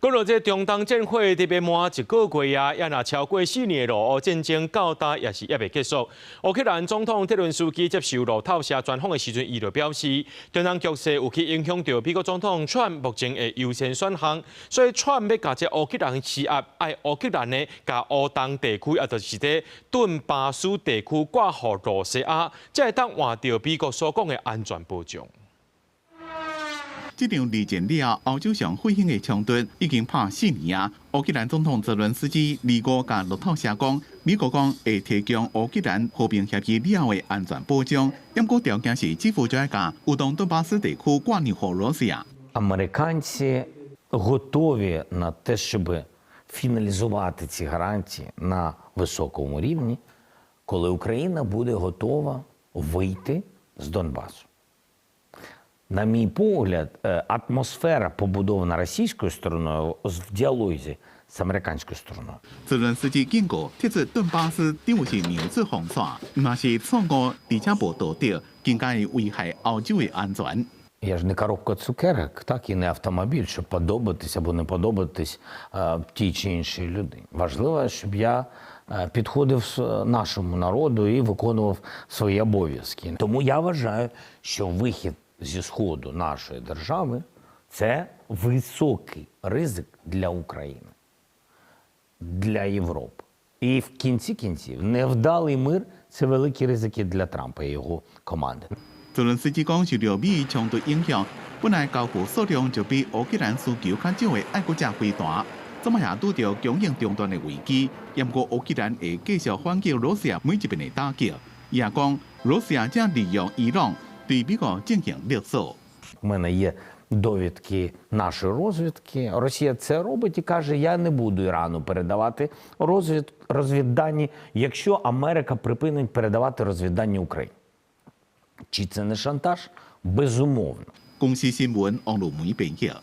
講到這中東戰火特別滿一個月啊，也若超過4年的俄烏戰爭到今也是猶未結束。烏克蘭總統澤倫斯基接受路透社專訪的時陣，伊就表示，中東局勢有去影響著美國總統川普目前的優先選項，所以川普欲共這烏克蘭施壓，愛烏克蘭呢，共烏東地區，也就是這頓巴斯地區割予羅西亞，才會當換著美國所講的安全保障。這場二戰了後歐洲上血腥的衝突已經拍4年啊！烏克蘭總統澤倫斯基二五共路透社講，美國講會提供烏克蘭和平協議了後的安全保障，毋過條件是基輔就愛共烏東頓巴斯地區割讓予羅西亞。 Американці готові на те, щоб фіналізувати ці гарантії на високому рівні, коли Україна буде готова вийти з Донбасу. На мій погляд, атмосфера, побудована російською стороною в діалозі з американською стороною, 澤倫斯基警告，撤出頓巴斯等於是明哲防線，若是錯誤，而且無道德，更加會危害歐洲的安全。 Я ж не коробка цукерок, так і не автомобіль, щоб подобатись або не подобатись тій чи іншій людині. Важливо, щоб я підходив нашому народу і виконував свої обов'язки. Тому я вважаю, що вихід зі сходу нашої держави — це високий ризик для України, для Європи. І в кінці кінців невдалий мир — це великі ризики для Трампа і його команди. 澤倫斯基講，受著美伊衝突影響，本來交付數量就比烏克蘭需求較少的愛國者飛彈，這擺也拄著供應中斷的危機。毋過烏克蘭會繼續反擊羅西亞每一遍的打擊。伊也講，羅西亞正利用伊朗對美國進行勒索。 У мене є довідки нашої розвідки. Росія це робить і каже: "Я не буду Ірану передавати розвіддані, якщо Америка припинить передавати розвіддані Україні". Чи це не шантаж? Безумовно. 公視新聞王路梅編譯。